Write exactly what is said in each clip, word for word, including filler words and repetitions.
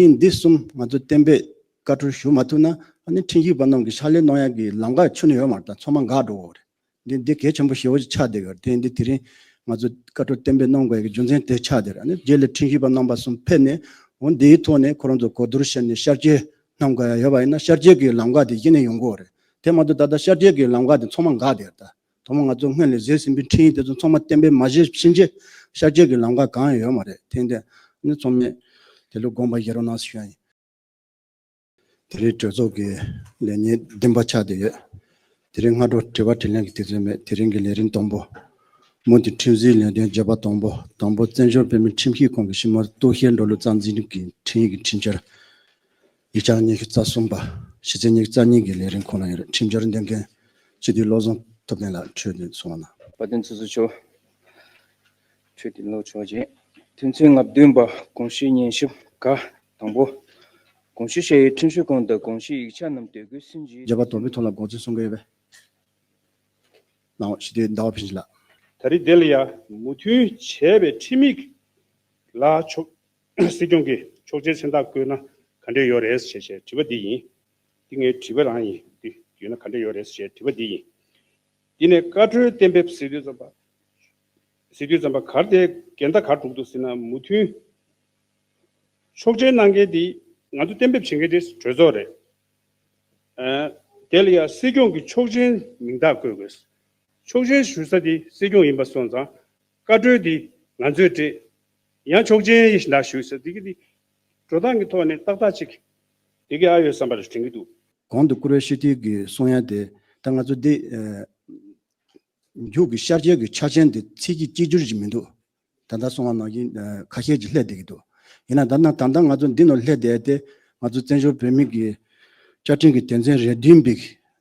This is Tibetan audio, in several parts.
ཡིན་འདི་གསུམ་ང་ཚོ་གཏན་འབེབས་བཀའ་འཁྲོལ་ཞུ་མ་ཐུབ་ན་ཨ་ནི་ཁྲིམས་ཞིབ་པ་རྣམས་ཀྱི་ཕྱག་ལས་གནང་ཡག་གི་ལམ་ཁ་ཁྱོན་ནས་ཡོད་མ་རེད། ད་ཚང་མ་འགག་འགྲོ་གི་རེད། འདི་འདི་གལ་ཆེན་པོ་ཞེ་པོ་ཅིག་ཆགས་བསྡད་ཡོད་རེད། དེ་འདི་དེ་རིང་ང་ཚོ་བཀའ་འཁྲོལ་གཏན་འབེབས་གནང་དགོས་ཡག་གི་རྒྱུ་མཚན་དེ་ཆགས་བསྡད་རེད། ཨ་ནི་རྗེས་ལ་ཁྲིམས་ཞིབ་པ་རྣམ་པ་གསུམ་ཕེབས་ནས་འོ་འདིའི་ཐོག་ནས་ཁོ་རང་ཚོ་གོ་བསྡུར་བྱས་ནས་བསྐྱར་བཅོས་གནང་དགོས་ཡག་ཡོད་པ་ཡིན་ན་བསྐྱར་བཅོས་ཀྱི་ལམ་ཁ་དེ་གཞི་ནས་ཡོང་གི་ཡོད་རེད། དེ་མ་གཏོགས་ད་ལྟ་བསྐྱར་བཅོས་ཀྱི་ལམ་ཁ་དེ་ཚང་མ་འགག་བསྡད་ཡོད་རེད། ད་ཐོག་མ་ང་ཚོ་སྔོན་ལ་བཟོས་ཟིན་པའི་ཁྲིམས་ཡིག་དེ་ཚོ་ཚང་མ་གཏན་འབེབས་མ་བྱས་ཕྱིན་ཆད་བསྐྱར་བཅོས་ཀྱི་ལམ་ཁ་གང་ཡང་ཡོད་མ་རེད། དེ་འདི་ནི་ཚང་མས་དེ་ལ་དགོངས་པ་བཞེས་རོགས་གནང་ཞུ་ཡ་ཡིན། དེ་རིང་གྲོས་ཚོགས་ཀྱི་ལས་ཉིན་བདུན་པ་ཆགས་བསྡད་ཡོད། དེ་རིང་སྔ་དྲོ་དྲི་བ་དྲིས་ལན་གྱི་དུས་ཚོད་མེད། དེ་རིང་གི་ལས་རིམ་དང་པོ། མུ་མཐུད་ཁྲིམས་བཟོའི་ལས་དོན་བརྗོད་པ་དང་པོ། དང་པོ་བཙན་བྱོལ་བོད་མིའི་ཁྲིམས་ཞིབ་ཁང་གི་ཞི་མོལ་གཏུག་བཤེར་འགྲོ་ལུགས་རྩ་འཛིན་གྱི་ཁྲིམས་ཡིག་གི་ཁྲིམས་འཆར། ཡིག་ཆ་ཉི་ཤུ་རྩ་གསུམ་པ། ཕྱི་ཚེས་ཉི་ཤུ་རྩ་གཉིས་ཀྱི་ལས་རིམ་ཁོངས་ལ་ཡོད་རེད། ཁྲིམས་འཆར་འདོན་མཁན་སྤྱི་འཐུས་བློ་བཟང་ཐུབ་བསྟན་ལགས་འཕྲོས་ནས་གསུང་བ་གནང་། བཀའ་དྲིན་ཆེ་ཞུ། འཕྲོས་དེ་ལོ་ཆོག་ཅིང་། དོན་ཚན་ལྔ་བདུན་པ། དགོངས་ཞུའི་ཉན་ཞིབ་ག་དང་པོ། དགོངས་ཞུ་བྱ་ཡུལ་ཁྲིམས་ཞིབ་ཁང་དུ་དགོངས་ཞུའི་ཡིག་ཆ་རྣམས་དེབ་འགོད་ཟིན་རྗེས། བརྗོད་པ་དོགས་པའི་ཐོག་ལ་དགོངས་ཚུལ་གསུང་གི་ཡོད་པས། ནང་ཞི་བདེའི་ཟླ་བ་ཕུན་ཚོགས་ལགས། ད་རེས་དེ་ལ་ཡང་མོས་མཐུན་བྱས་པའི་ཁྲིམས་ཡིག་ལ་ཕྱོགས་སྲིད་སྐྱོང་གིས་ཆོག་མཆན་མཚན་རྟགས་བཀོད་ན་ག་འདྲས་ཡོད་རེད་ཞེས་བྱས་དྲི་བ་འདི་ཡིན། འདི་ངའི་དྲི་བ་རང་ཡིན། འདི་ཡོད་ན་ག་འདྲས་ཡོད་རེད་ཞེས་དྲི་བ་འདི་ཡིན། འདི་ནས་བཀའ་འཁྲོལ་གཏན་འབེབས་ཟེར་དུས་ཙམ་པ། ཟེར་དུས་ཙམ་པ་ག་རེ་དེ་འགལ་ཟླ་ག་རེ་འགྲོ་གི་འདུག་ཟེར་ན་མོས་མཐུན། ཆོག་མཆན་གནང་མཁན་དེ་ང་ཚོ་གཏན་འབེབས་བྱེད་མཁན་དེ་གྲོས་ཚོགས་རེད། ཨ། དེ་ལ་ཡང་སྲིད་སྐྱོང་གི་ཆོག་མཆན་མིང་རྟགས་བཀོད་དགོས། ཆོག་མཆན་ཞུ་ས་དེ་སྲིད་སྐྱོང་ཡིན་པ་སོང་ཙང་བཀའ་འཁྲོལ་དེ་ང་ཚོས་སྤྲད། ཡང་ཆོག་མཆན་ཡིན་ཞིག་ཞུ་ས་དེ་གི་དེ་འགྲོ་སྟངས་ཀྱི་ཐོག་ནས་ཏག་ཏག་ཅིག་དེ་གི་ཨ་ཡོད་བསམ་པ་རེ་དྲན་གྱི་འདུག། གོང་དུ་བཀུར་འོས་སྤྱི་འཐུས་ཀྱིས་གསུང་ཡ་དེ་ད་ང་ཚོ་འདི་ཨ། མཇུག་གི་བསྐྱར་བཅོས་ཀྱི་ཆ་རྐྱེན་དེ་ཚིག་གི་གཅིག་གྱུར་ཅིག་མི་འདུག། ད་ལྟ་གསུངས་པ་ནང་བཞིན་ཨ། ཁ་ཤས་ཀྱིས་སླེབས་བསྡད་ཀྱི་འདུག། ཡིན་ན་ད་ལྟ་ད་ལྟ་ང་ཚོ་འདི་ནང་སླེབས་བསྡད་དེ་ང་ཚོ་བཙན་བྱོལ་བོད་མི་གི་བཅའ་ཁྲིམས་ཀྱི་དོན་ཚན་རེ་བདུན་པའི་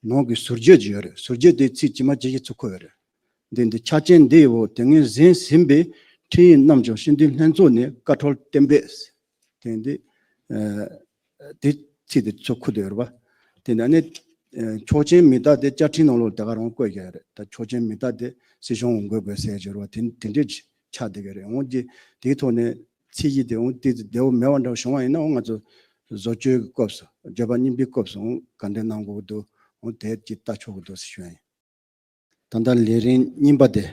ནང་གི་ཟུར་བརྗོད་ཅིག་ཡོད་རེད། ཟུར་བརྗོད་དེ་ཚིག་ཇི་མ་ཇི་བཞིན་ཚུར་འཁོད་ཡོད་རེད། འདི་འདི་ཆ་རྐྱེན་འདིའི་འོག་དེ་སྔོན་ཟིན་ཟིན་པའི་ཁྲིམས་ཡིག་རྣམས་ཀྱང་སྤྱི་འཐུས་ལྷན་ཚོགས་ནས་བཀའ་འཁྲོལ་གཏན་འབེབས། དེ་འདི་ཨ། དེ་ཚིག་དེ་ཚུར་འཁོད་དེ་ཡོད་རེད་པ། དེ་ནས་ནི་ཨ། ཆོག་མཆན་མིང་རྟགས་དེ་བཅའ་ཁྲིམས་ནང་ལོགས་དེ་ག་རང་བཀོད་ཡོད་རེད། ད་ཆོག་མཆན་མིང་རྟགས་དེ་སྲིད་སྐྱོང་འོས་འགོད་དགོས་ཟེར་གྱི་རེད་པ། དེ་དེ་འདྲས་ཆགས་བསྡད་ཀྱི་རེད། འོང་གི་དེའི་ཐོག་ནས་ཚིག་གཞི་དེ་འོང་དེ་བདེ་པོ་མེད་པ་འདྲ་བྱུང་བ་ཡིན་ན་འོང་ང་ཚོ་བཟོ་བཅོས་ཀྱི་སྐབས་སུ་བརྗོད་པ་རྙིང་པའི་སྐབས་སུ་འོང་ག་འདྲས་གནང་དགོས་ཀྱི་འདུག། འོང་དེ་ཅིག་ལྟ་ཆོག་གི་འདུག་ཟེར་ཞུ་ཡ་ཡིན། ད་ལྟ་ལས་རིམ་གཉིས་པ་དེ།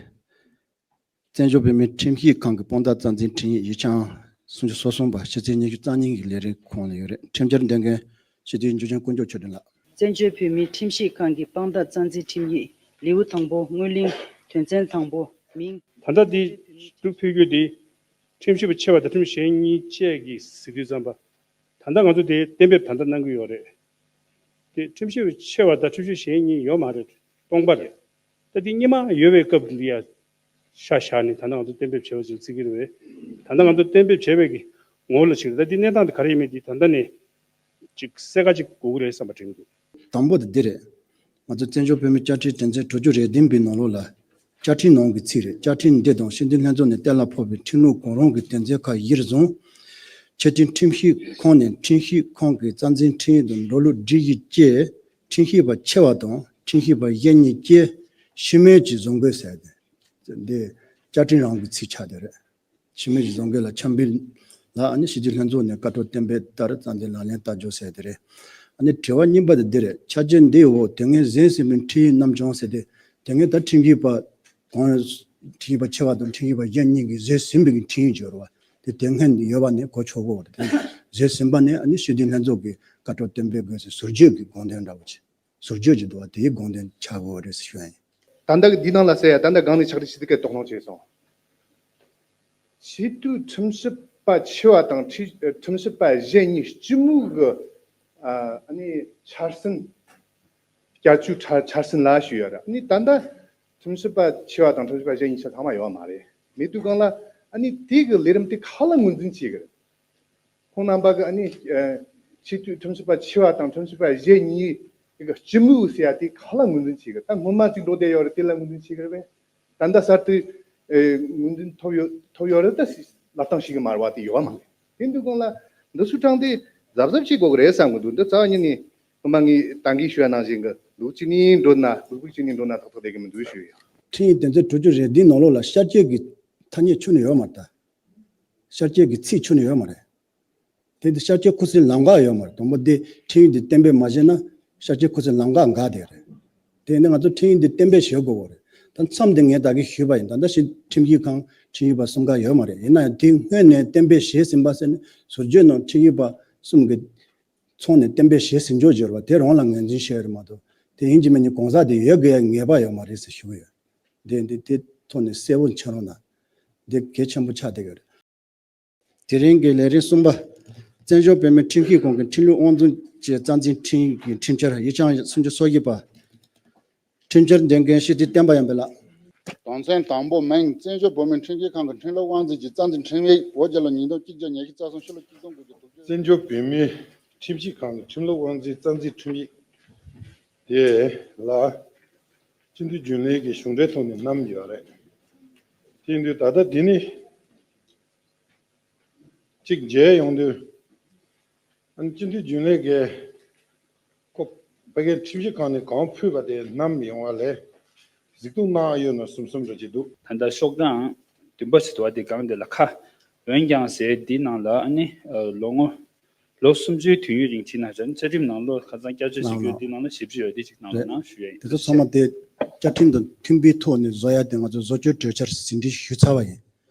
བཙན་བྱོལ་བོད་མིའི་ཁྲིམས་ཞིབ་ཁང་གི་དཔང་རྟགས་རྩ་འཛིན་ཁྲིམས་ཡིག་ཡིག་ཆའང་སུམ་ཅུ་སོ་གསུམ་པ་ཕྱི་ཚེས་ཉི་ཤུ་རྩ་གཉིས་ཀྱི་ལས་རིམ་ཁོངས་ལ་ཡོད་རེད། ཁྲིམས་འཆར་འདོན་མཁན་སྤྱི་འཐུས་འཇུ་ཆེན་དཀོན་མཆོག་ཆོས་སྒྲོན་ལགས། བཙན་བྱོལ་བོད་མིའི་ཁྲིམས་ཞིབ་ཁང་གི་དཔང་རྟགས་རྩ་འཛིན་ཁྲིམས་ཡིག་ལེའུ་དང་པོ་སྔོན་གླེང་དོན་ཚན་དང་པོ་མིང་། ད་ལྟ་འདི་སྒྲུབ་ཕུལ་རྒྱུ་འདི་ཁྲིམས་ཞིབ་པ་ཆེ་བ་དང་ཁྲིམས་ཞིབ་གཞན་གཉིས་བཅས་ཀྱིས་ཟེར་དུས་ཙམ་པ། ད་ལྟ་ང་ཚོ་དེ་གཏན་འབེབས་ད་ལྟ་གནང་གི་ཡོད་རེད། དེ་ཁྲིམས་ཞིབ་ཆེ་བ་དང་ཁྲིམས་ཞིབ་གཞན་གཉིས་ཡོད་མ་རེད། སྟོང་པ་རེད། ད་དེ་སྔོན་མ་ཡོད་པའི་སྐབས་འདི་ཡ་ཤ་བཞག་ནས་ད་ལྟ་ང་ཚོ་གཏན་འབེབས་བྱས་པ་ཞིག་བརྩི་གི་རེད་པས། ད་ལྟ་ང་ཚོ་གཏན་འབེབས་བྱས་པའི་གི་ངོ་བོ་ལ་ཞིག་རེད། ད་དེ་གནས་སྟངས་དེ་ག་རེ་ཡིན་མིན་དེ་ད་ལྟ་ནས་ཅིག་གསལ་ཁ་ཅིག་དགོས་ཀྱི་རེད་བསམ་པ་དྲན་གྱི་འདུག། དང་པོ་དེ་འདི་རེད། ང་ཚོ་བཙན་བྱོལ་བོད་མིའི་བཅའ་ཁྲིམས་དོན་ཚན་དྲུག་ཅུ་རེ་བདུན་པའི་ནང་ལོགས་ལ། བཅའ་ཁྲིམས་ནང་གི་ཚིག་རེད། བཅའ་ཁྲིམས་འདི་དང་སྤྱི་འཐུས་ལྷན་ཚོགས་ནས་གཏན་ལ་ཕབ་པའི་ཁྲིམས་ལུགས་གང་རུང་གི་དོན་ཚན་ཁག་གཞིར་བཟུང་། ཆེས་མཐོའི་ཁྲིམས་ཞིབ་ཁང་ནས་ཁྲིམས་ཞིབ་ཁང་གི་རྩ་འཛིན་ཁྲིམས་ཡིག་དང་འགྲོ་ལུགས་སྒྲིག་གཞི་བཅས་ཁྲིམས་ཞིབ་པ་ཆེ་བ་དང་ཁྲིམས་ཞིབ་པ་གཞན་གཉིས་བཅས་ཞི་མོལ་གྱིས་བཟོ་དགོས་ཟེར་ཏེ། འདི་བཅའ་ཁྲིམས་རང་གི་ཚིག་ཆགས་བསྡད་རེད། ཕྱི་མི་ཞིག་བཟོ་མཁན་ལ་ཆམ་པིལ་ལ་ཨ་ནི་སྤྱི་འཐུས་ལྷན་ཚོགས་ནས་བཀའ་འཁྲོལ་གཏན་འབེབས་ལྟར་རྩ་འཛིན་ལག་ལེན་བསྟར་རྒྱུ་ཟེར་དེ་རེད། ཨ་ནི་དྲི་བ་གཉིས་པ་དེ་འདི་རེད། ཆ་རྐྱེན་འདིའི་འོག་དེ་སྔོན་ཟིན་ཟིན་པའི་ཁྲིམས་ཡིག་རྣམས་ཀྱང་ཟེར་ཏེ། དེ་སྔོན་ད་ཁྲིམས་ཞིབ་པ་གང་ཁྲིམས་ཞིབ་པ་ཆེ་བ་དང་ཁྲིམས་ཞིབ་པ་གཞན་གཉིས་ཀྱིས་ཟིན་ཟིན་པའི་ཁྲིམས་ཡིག་སྦྱོར་བ་དེ་དེ་སྔོན་ཡོད་པ་ནི་གོ་ཆོད་གོ་རེད། ཟིན་ཟིན་པ་ནི་ཨ་ནི་སྤྱི་འཐུས་ལྷན་ཚོགས་ཀྱིས་བཀའ་འཁྲོལ་གཏན་འབེབས་དགོས་ཟེར་ཟུར་བརྗོད་ཀྱི་དགོངས་དོན་འདྲ་བོ་ཅིག། ཟུར་བརྗོད་ཀྱི་འདུག་བ། དེའི་དགོངས་དོན་ཆགས་དགོས་རེད་ཟེར་ཞུ་ཡ་ཡིན། ད་ལྟ་གི་འདི་ནང་ལ་ཟེར་ཡ་ད་ལྟ་སྒང་ནས་ཕྱག་བྲིས་ཞུ་དུས་སྐད་དོགས་སྣང་བྱས་སོང་། ཆེས་མཐོའི་ཁྲིམས་ཞིབ་པ་ཆེ་བ་དང་ཁྲི- ཁྲིམས་ཞིབ་པ་གཞན་གཉིས་སྤྱི་མོས་ཀྱི་ཨ་ནི་འཆར་ཟིན། བསྐྱར་བཅོས་འཆར- འཆར་ཟིན་ལ་ཞུ་ཡ་རེད། ཨ་ནི་ད་ལྟ་ཁྲིམས་ཞིབ་པ་ཆེ་བ་དང་ཁྲིམས་ཞིབ་པ་གཞན་གཉིས་ཆ་ཚང་མ་ཡོད་མ་རེད། མེད་དུས་སྒང་ལ་ཨ་ནི་དེ་གི་ལས་རིམ་དེ་ག་ལ་ངོས་འཛིན་བྱེད་ཀྱི་རེད། ཁོང་རྣམ་པ་གི་ཨ་ནི་ཨ་ཆེས་མཐོའི་ཁྲིམས་ཞིབ་པ་ཆེ་བ་དང་ཁྲིམས་ཞིབ་པ་གཞན་གཉིས་ཀྱི་སྤྱི་མོས་ཟེར་ཡ་དེ་ག་ལ་ངོས་འཛིན་བྱེད་ཀྱི། ད་སྔོན་མ་ཅིག་འགྲོ་བསྡད་ཡོད་རེད། དེ་ལ་ངོས་འཛིན་བྱེད་ཀྱི་རེད་པས། ད་ལྟ་གསར་དུ་ཨེ་ངོས་འཛིན་ཐོབ་ཡོད་ཐོབ་ཡོད་རེད། ད་ལབ་སྟངས་ཤིག་གི་མ་རེད་པ། དེ་ཡོད་མ་རེད། དེ་འདུག་གོང་ལ་འདི་ཚོའི་གྲངས་དེ་གཟབ་གཟབ་བྱེད་དགོས་ཀྱི་རེད་བསམ་གྱི་འདུག། འདི་རྩ་བ་ཉིད་ནས་སྔོན་མ་ངས་ད་གིན་ཞུ་ཡ་ནང་བཞིན་གྱི་ལུགས་གཅིག་ནས་འགྲོ་ན་ལུགས་ཕུགས་གཅིག་ནས་འགྲོ་ན་ཏག་ཏག་བསྡད་ཀྱི་མི་འདུག་ཞུ་ཡ། ཁྲིམས་ཡིག་དོན་ཚན་དྲུག་ཅུ་རེ་བདུན་ནང་ལོགས་ལ་བསྐྱར་བཅོས་ཀྱི་ཐ་སྙད་ཁྱོན་ནས་ཡོད་མ་རེད་ད། བསྐྱར་བཅོས་ཀྱི་ཚིག་ཁྱོན་ནས་ཡོད་མ་རེད། དེ་འདི་ཤར་སྐྱོད་ཁུ་སིམ་ལམ་ཁ་ཡོད་མ་རེད། དང་པོ་འདི་ཁྲིམས་ཡིག་འདི་གཏན་འབེབས་མ་བྱས་ན་ཤར་སྐྱོད་ཁུ་སིམ་ལམ་ཁ་འགག་བསྡད་རེད། དེ་ནི་ང་ཚོ་ཁྲིམས་ཡིག་འདི་གཏན་འབེབས་བྱེད་དགོས་པ་རེད། ད་མཚམས་འདི་ངས་ད་གིན་ཞུས་པ་ཡིན། ད་ལྟ་ཞིག་ཁྲིམས་ཞིབ་ཁང་ཁྲིམས་ཞིབ་པ་གསུམ་ཀ་ཡོད་མ་རེད། ཡིན་ན་ཡང་དེ་སྔོན་ནས་གཏན་འབེབས་བྱས་ཟིན་པ་ཟེར་ནས་ཟུར་བརྗོད་ནང་ཁྲིམས་ཞིབ་པ་གསུམ་གྱི་ཚོགས་ནས་གཏན་འབེབས་བྱས་ཟིན་ཆོག་བརྗོད་པ་དེ་རང་ལ་ངོས་འཛིན་བྱས་རེད་མ་གཏོགས། དེ་ཡིན་གཅིག་མིན་གཉིས་གང་ཟག་དེ་ཡོད་དགོས་ཡ་ངེས་པ་ཡོད་མ་རེད་ཟེར་ཞུ་གི་ཡོད། དེ་འདི་དེ་ཐོག་ནས་གསལ་བོ་འཆར་རོགས་གནང་། འདི་གལ་ཆེན་པོ་ཆགས་བསྡད་ཡོད་རེད། དེ་རིང་གི་ལས་རིམ་གསུམ་པ། བཙན་བྱོལ་བོད་མིའི་ཁྲིམས་ཞིབ་ཁང་གི་ཁྲིམས་ལུགས་དབང་འཛིན་གྱི་རྩ་འཛིན་ཁྲིམས་ཀྱི་ཁྲིམས་འཆར་ཡིག་ཆ་སུམ་ཅུ་སོ་བཞི་པ། ཁྲིམས་འཆར་འདོན་མཁན་སྤྱི་འཐུས་བསྟན་པ་ཡར་འཕེལ་ལགས། དོན་ཚན་དང་པོ། མིང་བཙན་བྱོལ་བོད་མིའི་ཁྲིམས་ཞིབ་ཁང་གི་ཁྲིམས་ལུགས་དབང་འཛིན་གྱི་རྩ་འཛིན་ཁྲིམས་ཡིག་འོ་བརྒྱ་ལོ་ཉིས་སྟོང་གཅིག་བརྒྱ་ཉི་ཤུ་རྩ་གསུམ་ཕྱི་ལོ་གཅིག་སྟོང་དགུ་བརྒྱ་དྲུག་ཅུ། བཙན་བྱོལ་བོད་མིའི་ཁྲིམས་ཞིབ་ཁང་གི་ཁྲིམས་ལུགས་དབང་འཛིན་རྩ་འཛིན་ཁྲིམས་ཡིག་དེ་ལ་སྤྱི་འཐུས་རྒྱུན་ལས་ཀྱི་གཞུང་འབྲེལ་ཐོག་ནས་བསྣམས་ཡོད་རེད། དེ་ཡིན་དུས་ད་ལྟ་འདི་ནི་གཅིག་མཇལ་ཡོང་དུས། ཨ་ནི་སྤྱི་འཐུས་རྒྱུན་ལས་ཀྱིས་ཁོ་ཕ་གིའི་ཁྲིམས་ཞིབ་ཁང་ནས་གང་ཕུལ་བ་དེ་བསྣམས་ཡོང་བ་ལས་གཟིགས་རྟོག་གནང་ཡོད་ན་བསམ་བསམ་འདྲ་ཅིག་འདུག། ད་ལྟ་ཤོག་གྲངས་བདུན་པ་ཞིག་འདུག་པ། དེ་སྒང་དེ་ལ་ཁ། འོན་ཀྱང་ཟེར་འདི་ནང་ལ་ཨ་ནི་ལོ་ངོ་ལོ་སུམ་ཅུའི་དུས་ཡུན་རིང་བྱས་ན་བྱ་ནི་བཅའ་ཁྲིམས་ནང་ལོགས་ཁ་སང་བསྐྱར་བཅོས་བྱེད་རྒྱུ་འདི་ནང་ལ་ཞིབ་ཕྲ་ཡོད་དེ་ཅིག་ནང་ལ་ནང་ཞུ་ཡ་ཡིན། དེ་ཚོ་ཚང་མ་དེ་བཅའ་ཁྲིམས་དང་མཐུན་པའི་ཐོག་ནས་བཟོ་ཡ་དེ་ང་ཚོ་བཟོ་བཅོས་གྲོས་འཆར་ཟིན་བྲིས་ཞུས་ཚར་བ་ཡིན།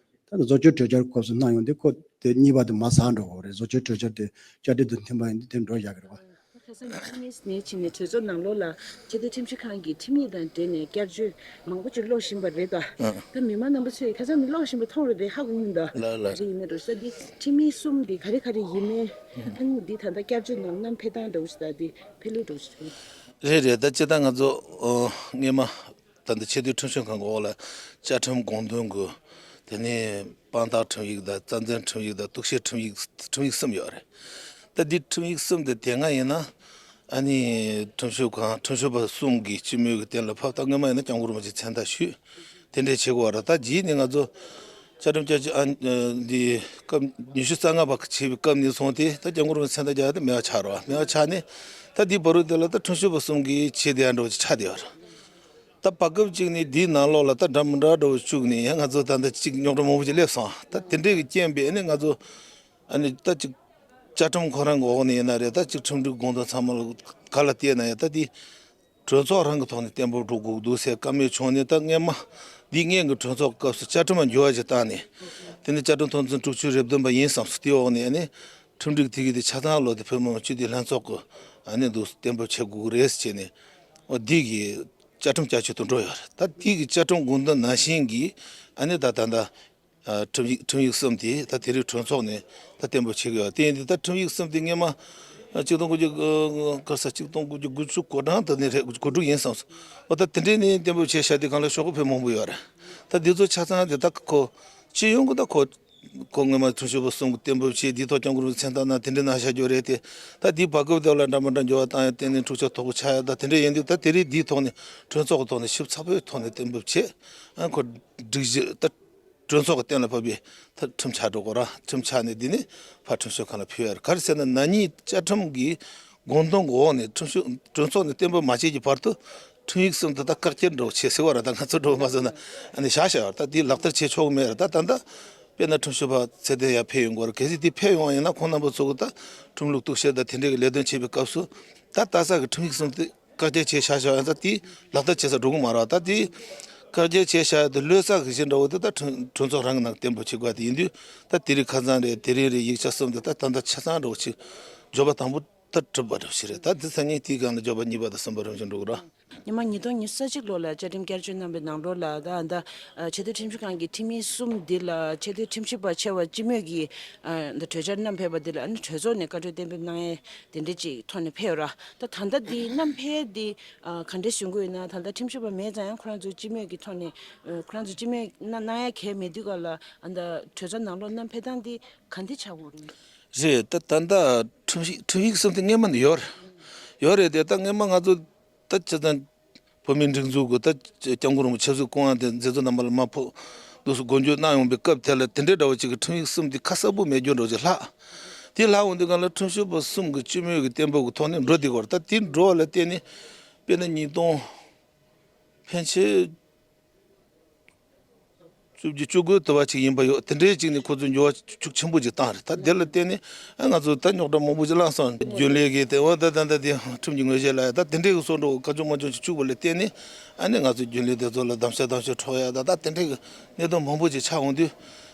ད་ནི་བཟོ་བཅོས་གྲོས་འཆར་སྐབས་སུ་གནང་ཡོང་དུས་ཁོ་དེ་གཉིས་པ་དེ་མར་ཟག་འགྲོ་གི་རེད། བཟོ་བཅོས་གྲོས་འཆར་དེ་བཅའ་ཁྲིམས་དང་མཐུན་པ་ཡིན་དུས་དེ་འགྲོ་ཡག་གི་རེད་པ། ཁ་སང་ཁ་སང་ནས་ཕྱིན་ནས་གྲོས་ཚོགས་ནང་ལོགས་ལ་ཆེས་མཐོའི་ཁྲིམས་ཞིབ་ཁང་གི་ཁྲིམས་ཡིག་དང་འབྲེལ་ནས་བསྐྱར་བཅོས་མང་པོ་ཅིག་ཀློག་བཞིན་པ་རེད་ད། ཨ། ད་མི་མང་རྣམ་པ་ཚོས་ཁ་སང་ནས་ཀློག་བཞིན་པ་མཐོང་རེད་དེ་ཧ་གོ་མི་འདུག། ལགས་ལགས། རེད། ཡིན་ནའི་འགྲོ་ས་འདི་ཁྲིམས་ཡིག་གསུམ་འདི་ག་རེ་ག་རེ་ཡིན་མིན། ཨ་ནི་འདི་ད་ལྟ་བསྐྱར་བཅོས་ནང་བསྣམས་ཕེབས་སྟངས་འདྲ་བོ་ཞིག་དང་འདི་ཕེབས་ལུགས་འདྲ་བོ་ཞིག་རེད། རེད་རེད། ད་སྤྱིར་བཏང་ང་ཚོ་ཨོ་སྔས་མ་ད་ལྟ་ཆེས་མཐོའི་ཁྲིམས་ཞིབ་ཁང་གི་འོག་ལ་བཅའ་ཁྲིམས་དགོངས་དོན་གྱི་དེ་ནས་དཔང་རྟགས་ཁྲིམས་ཡིག་དང་རྩ་འཛིན་ཁྲིམས་ཡིག་དང་གཏུག་བཤེར་ཁྲིམས་ཡིག་ཁྲིམས་ཡིག་གསུམ་ཡོད་རེད། ད་འདི་ཁྲིམས་ཡིག་གསུམ་དེ་དེ་སྔ་ཡིན་ན་ཨ་ནི་ཁྲིམས་ཞིབ་ཁང་ཁྲིམས་ཞིབ་པ་གསུམ་གྱིས་སྤྱི་མོས་ཀྱི་གཏན་ལ་ཕབ། ད་སྔོན་མ་ཡིན་ན་སྐྱབས་མགོན་རིན་པོ་ཆེ་མཚན་རྟགས་ཞུས། དེ་འདྲས་བྱེད་དགོས་པ་རེད། ད་རྗེས་ནས་ང་ཚོ་བཅའ་ཁྲིམས་བསྐྱར་བཅོས་ཨ་འདི་སྐབས་ཉི་ཤུ་རྩ་ལྔ་པ་བྱས་པའི་སྐབས་ནས་བཟུང་སྟེ་ད་སྐྱབས་མགོན་རིན་པོ་ཆེ་མཚན་རྟགས་རྒྱག་ཡ་དེ་མེད་པ་ཆགས་རེད་པ། མེད་པ་ཆགས་ནས་ད་འདི་བར་དུ་དེ་ལ་ད་ཁྲིམས་ཞིབ་པ་གསུམ་གྱིས་བྱས་བསྡད་ཡ་འདྲ་བོ་ཅིག་ཆགས་བསྡད་ཡོད་རེད། ད་བར་སྐབས་གཅིག་ནས་འདིའི་ནང་ལོགས་ལ་ད་འདྲ་མི་འདྲ་འདྲ་བོ་བཅུག་ནས་ཡང་ང་ཚོ་ད་ལྟ་གཅིག་རྙོག་དྲ་མང་པོ་ཅིག་སླེབས་སོང་། ད་དེ་འདྲས་ཀྱི་རྐྱེན་པས་ཨ་ནི་ང་ཚོ་ཨ་ནི་ད་ཅིག་བཅའ་ཁྲིམས་ཁོ་རང་གི་འོག་ནས་ཡིན་ན་རེད། ད་ཅིག་ཁྲིམས་སྒྲིག་དགོངས་དོན་ཚང་མ་ལ་ག་ལ་བལྟས་ན་ཡང་ད་འདི་གྲོས་ཚོགས་རང་གི་ཐོག་ནས་གཏན་འབེབས་འགྲོ་དགོས་འདུག་ཟེར་བཀའ་མོལ་བྱུང་ནས། ད་སྔས་མ་འདི་སྔོན་གྱི་གྲོས་ཚོགས་སྐབས་སུ་བཅའ་ཁྲིམས་ལ་འགྱུར་བ་ཞིག་བཏང་ནས། དེ་ནས་བཅའ་ཁྲིམས་དོན་ཚན་དྲུག་ཅུ་རེ་བདུན་པ་ཡིན་བསམ་སོང་། དེའི་འོག་ནས་ཨ་ནི་ཁྲིམས་སྒྲིག་དེ་གའི་དེ་ཆ་ཚང་ལོ་དེ་བོད་མི་མང་སྤྱི་འཐུས་ལྷན་ཚོགས་ཀྱིས་ཨ་ནི་འདུག་གཏན་འབེབས་བྱེད་དགོས་ཀྱི་རེད་ཟེར་བྱས་ནས། འོ་འདི་གི་བཅའ་ཁྲིམས་བསྐྱར་བཅོས་དུ་འགྲོ་ཡོད་རེད། ད་འདི་གི་བཅའ་ཁྲིམས་དགོངས་དོན་ནང་བཞིན་གྱི་ཨ་ནི་ད་ད་ད། ཨ། ཁྲིམས་ཡིག་ཁྲིམས་ཡིག་གསུམ་དེ་ད་དེ་རིང་གྲོས་ཚོགས་ནས་ད་གཏན་འབེབས་བྱེད་ཀྱི་ཡོད། དེ་ཡིན་དུས་ད་ཁྲིམས་ཡིག་གསུམ་དེ་སྔས་མ་ཨ་གཅིག་སྟོང་དགུ་བརྒྱ་ཨ་ག་ས་གཅིག་སྟོང་དགུ་བརྒྱ་དགུ་བཅུ་གོ་གྲངས་དེ་ནས་རེད། གོ་དྲུག་ཡིན་བསམ་སོང་། འོ་ད་དེ་འདྲས་ནས་གཏན་འབེབས་བྱས་བཞག་དུས་སྒང་ལ་ཤོག་གུ་དཔེ་མང་པོ་ཡོད་རེད། ད་འདི་ཚོ་ཆ་ཚང་དེ་ད་ཁོ་སྤྱི་ཡོངས་ཀྱི་ད་ཁོ་ཁོ་སྔས་མ་ཁྲིམས་ཞིབ་པ་གསུམ་གྱིས་གཏན་འབེབས་བྱས། འདིའི་ཐོག་སྐྱབས་མགོན་རིན་པོ་ཆེ་མཚན་རྟགས་གནང་། དེ་འདྲས་གནང་བཞག་རྒྱུ་རེད་དེ། ད་འདིའི་བར་སྐབས་དེ་ལ་འདྲ་མི་འདྲ་འགྱུར་བ་བཏང་ཡ་དེ་ནས་འཁྲུག་ཆ་དོག་པོ་ཆགས་ཡ་ད་དེ་འདྲས་ཡིན་དུས། ད་དེ་རིང་འདིའི་ཐོག་ནས་གྲོས་ཚོགས་ཀྱི་ཐོག་ནས་ཞིབ་ཚགས་པོའི་ཐོག་ནས་གཏན་འབེབས་བྱས། ཨ་ཁོ་སྒྲིག་གཞི་ད་གྲོས་ཚོགས་ཀྱི་གཏན་ལ་ཕབ་པའི་ད་ཁྲིམས་ཆགས་འགྲོ་དགོས་ར། ཁྲིམས་ཆགས་ནས་འདི་ནས་ཕར་ཁྲིམས་ཞིབ་ཁང་ལ་ཕུལ་ཡ་རེད། ག་རེ་ཟེར་ན་ན་ནིང་བཅའ་ཁྲིམས་ཀྱི་དགོངས་དོན་གྱི་འོག་ནས་ཁྲིམས་ཞིབ་གྲོས་ཚོགས་ནས་གཏན་འབེབས་མ་བྱས་ཀྱི་བར་དུ་ཁྲིམས་ཡིག་གསུམ་དེ་ད་བཀག་སྐྱིལ་འགྲོ་བྱེད་ཟེར་བ་ར། ད་ང་ཚོ་འགྲོ་མ་ཟེར་ན་ཨ་ནི་བཞག་བཞག་ཡོད་ར། ད་དེ་ལག་བསྟར་བྱེད་ཆོག་གི་མེད་ར། ད་ད་ལྟ་དཔེར་ན་ཁྲིམས་ཞིབ་པ་ཚེ་བརྟན་ཡར་ཕེབས་ཡོང་དགོས་ར། གལ་སྲིད་དེ་ཕེབས་ཡོང་བ་ཡིན་ན་ཁོང་རྣམ་པ་ཚོ་གི་ད་ཁྲིམས་ལུགས་གཏུག་བཤེར་དང་དེ་འདྲའི་གི་ལས་དོན་བྱེད་པའི་སྐབས་སུ་ད་ལྟ་ས་གི་ཁྲིམས་ཡིག་གསུམ་དེ་བཀག་སྐྱིལ་བྱས་བཞག་བཞག་ཡོད་ཙང་དེ་ལག་བསྟར་བྱེད་ས་འགྲོ་གི་མ་རེད་བ། ད་དེ་བཀག་སྐྱིལ་བྱས་བཞག་ཡ་དེ་ལྷོད་ས་གི་གཞི་འདྲ་བོ་དེ་ད་གྲོས་གྲོས་ཚོགས་རང་གི་ནང་གཏན་འབེབས་བྱེད་དགོས་པ་དེ་ཡིན་དུས། ད་དེ་རིང་ཁ་སང་རེད། དེ་རིང་རེད། ཡིག་ཆ་གསུམ་དེ་ད་ད་ལྟ་ཆ་ཚང་འདྲ་བོ་ཅིག་འབྱོར་པ་དང་པོ་ད་གྲུབ་པ་འདྲ་བོ་ཞིག་རེད། ད་དེ་སང་ཉིན་དེའི་སྒང་ལ་འབྱོར་པ་གཉིས་པ་དང་གསུམ་པ་རིམ་བཞིན་འགྲོ་གི་རེད། ཉི་མ་ཉིས་སྟོང་ཉི་ཤུ་རྩ་གཅིག་ལོ་ལ་བཅའ་ཁྲིམས་བསྐྱར་བཅོས་གནང་བའི་ནང་ལོགས་ལ་ད་ད་ཆེས་མཐོའི་ཁྲིམས་ཞིབ་ཁང་གི་ཁྲིམས་ཡིག་གསུམ་འདི་ལ་ཆེས་མཐོའི་ཁྲིམས་ཞིབ་པ་ཆེ་བ་སྤྱི་མོས་ཀྱིས་ཨ་ད་གྲོས་འཆར་བསྣམས་ཕེབས་པ་འདི་ལ་ཨ་ནི་གྲོས་ཚོགས་ནས་བཀའ་འཁྲོལ་གཏན་འབེབས་གནང་ཡས་དེ་འདྲ་ཅིག་ཐོག་ནས་ཕེབས་ཡོད་ར། ད་ད་ལྟ་འདི་བསྣམས་ཕེབས་འདི་ཨ་ག་འདྲས་ཞུ་དགོས་ཡོད་ན། ད་ལྟ་ཁྲིམས་ཞིབ་པ་མེད་ཙང་ཡང་ཁོ་རང་ཚོ་སྤྱི་མོས་ཀྱི་ཐོག་ནས་ཨ་ཁོ་རང་ཚོ་སྤྱི་མོས་གནང་གནང་ཡ་གལ་མེད་དུས་ག་ལ་ཨ་ད་གྲོས་ཚོགས་ནང་ལོགས་བསྣམས་ཕེབས་སྟངས་འདི་ག་འདྲས་ཆགས་ཡོད་རེད། རེད། ད་ད་ལྟ་ཁྲིམས་ཡིག་ཁྲིམས་ཡིག་གསུམ་དེ་སྔོན་མ་ནས་ཡོད་རེད། ཡོད་རེད་དེ་ད་སྔོན་མ་ང་ཚོ་ད་སྤྱིར་བཏང་བོད་མིའི་སྒྲིག་འཛུགས་ཀྱི་ད་སྐྱབས་མགོན་རིན་པོ་ཆེ་ཆབ་སྲིད་སྐུ་དབང་དེ་མཛད་གཙོ་རྣམ་པ་ལ་མར་ཕུལ་འདུག་སེ་དགོངས་བརྒྱུད་གནང་ཡོང་པའི་སྐབས་དེ་ལ་དེ་འདྲའི་འདྲ་བོ་ཅིག་གི་ཁྲིམས་ཡིག་གསུམ་དེ་ཁ་གསལ་པོ་མེད་རྒྱུ་འདྲ་བོ་ཅིག་ལྷག་དེ་ལྷག་འོང་དུས་སྒང་ལ་ཁྲིམས་ཞིབ་པ་གསུམ་གྱི་སྤྱི་མོས་ཀྱི་གཏན་འབེབས་ཀྱི་ཐོག་ནས་འགྲོ་བསྡད་ཀྱི་ཡོད་རེད། ད་དེ་འགྲོ་བ་ལ་བརྟེན་ནས་དཔེར་ན་ཉིས་སྟོང་ཕན་ཆད། བཅུ་བཅུ་དགུ་དུ་བ་ཅིག་ཡིན་པ་ཡོད། དེ་འདྲའི་ཅིག་ནས་ཁོ་ཚོས་འགྱུར་བ་ཤུགས་ཆེན་པོ་ཅིག་བཏང་རེད། ད་དེ་ལ་བརྟེན་ནས་ཨ་ང་ཚོ་ད་རྙོག་དྲ་མང་པོ་ཅིག་བསླངས་སོང་། རྒྱུན་ལས་ཀྱི་དེ་བ་ད་ད་ད་དེ་ཁྲིམས་ཀྱི་ངོས་བཞེས་ལ་ཡ་ད་དེ་འདྲའི་གི་སོ་འགྲོ་ག་ཅུང་མ་ཅུང་ཅིག་བཅུག་པ་ལ་བརྟེན་ནས་ཨ་ནི་ང་ཚོ་རྒྱུན་ལས་དེ་ཚོ་ལ་གདམ་ཤ་གདམ་ཤ་འཕྲོག་ཡ་ད་ད་དེ་འདྲའི་གི་གནད་དོན་མང་པོ་ཅིག་ཆགས་འོང་དུས།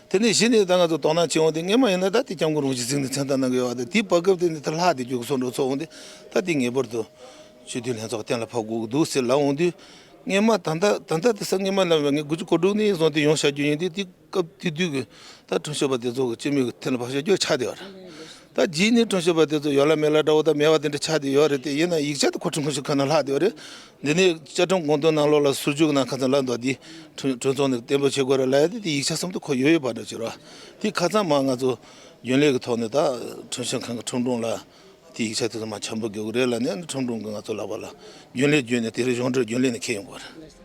དེ་ནས་གཞི་ནས་ད་ང་ཚོ་དོ་སྣང་བྱེད་འོང་དུས་སྔས་མ་ཡིན་ན་ད་དེ་སྐྱབས་མགོན་རིན་པོ་ཆེ་གཟིགས་ནས་མཚན་རྟགས་གནང་གི་ཡོད་པ་དང་དེའི་བར་སྐབས་དེ་ནས་ད་ལྷག་དེ་རྒྱུ་གི་སོ་འགྲོ་ཚོགས་འོང་དུས་ད་དེ་ངེས་པར་དུ་སྤྱི་འཐུས་ལྷན་ཚོགས་གཏན་ལ་ཕབ་དགོས་ཀྱི་འདུག་ཟེར་ལབ་འོང་དུས། སྔས་མ་ད་ལྟ་ད་ལྟ་དེ་ས་སྔས་མ་ལ་ངས་དགུ་བཅུ་གོ་དྲུག་ནས་བཟུང་སྟེ་ཡོང་བྱ་རྒྱུ་ཡིན་དུས་དེ་སྐབས་དེ་དུས་ཀྱི་ད་ཁྲིམས་ཞིབ་པ་དེ་ཚོ་གི་སྤྱི་མོས་ཀྱི་ཐད་ལ་ཕབ་བྱ་རྒྱུ་ཆགས་བསྡད་པ་རེད། ད་རྗེས་ནས་ཁྲིམས་ཞིབ་པ་དེ་ཚོ་ཡོད་ལ་མེད་ལ་འདྲ་བོ་ད་མེད་པ་དེ་འདྲ་ཆགས་བསྡད་ཡོད་རེད། དེ་ཡིན་ན་ཡིག་ཆ་དེ་ཁོ་ཁྲིམས་ཁང་ཞིག་ཁ་ནང་ལྷག་བསྡད་ཡོད་རེད། འདི་ནས་བཅའ་ཁྲིམས་དགོངས་དོན་ནང་ལོགས་ལ་ཟུར་འཇུག་ནང་ཁ་ཚང་ལ་འདུག་དེ་ཁྲིམས་ཁྲིམས་ཚོགས་ནས་གཏན་འབེབས་བྱེད་དགོས་རེད་ལབ་ཡ་དེ་དེ་ཡིག་ཆ་གསུམ་དུ་ཁོ་ཡོད་ཡོད་པ་འདྲ་བྱེད་རོགས། དེ་ཁ་ཚང་མ་ང་ཚོ་རྒྱུན་ལས་ཀྱི་ཐོག་ནས་ད་ཁྲིམས་ཞིབ་ཁང་གི་ཁྲིམས་དྲུང་ལ། དེ་ཡིག་ཆ་དེ་ཚོ་མ་འཆམ་པོ་དགོས་ཀྱི་རེད་ལབ་ནས་ཁྲིམས་དྲུང་གིས་ང་ཚོ་ལབ་པ་ལ་རྒྱུན་ལས་བརྒྱུད་ནས་དེ་རིང་གཞུང་འབྲེལ་རྒྱུན་ལས་ནས་འཁྱེར་ཡོང་དགོས་རེད།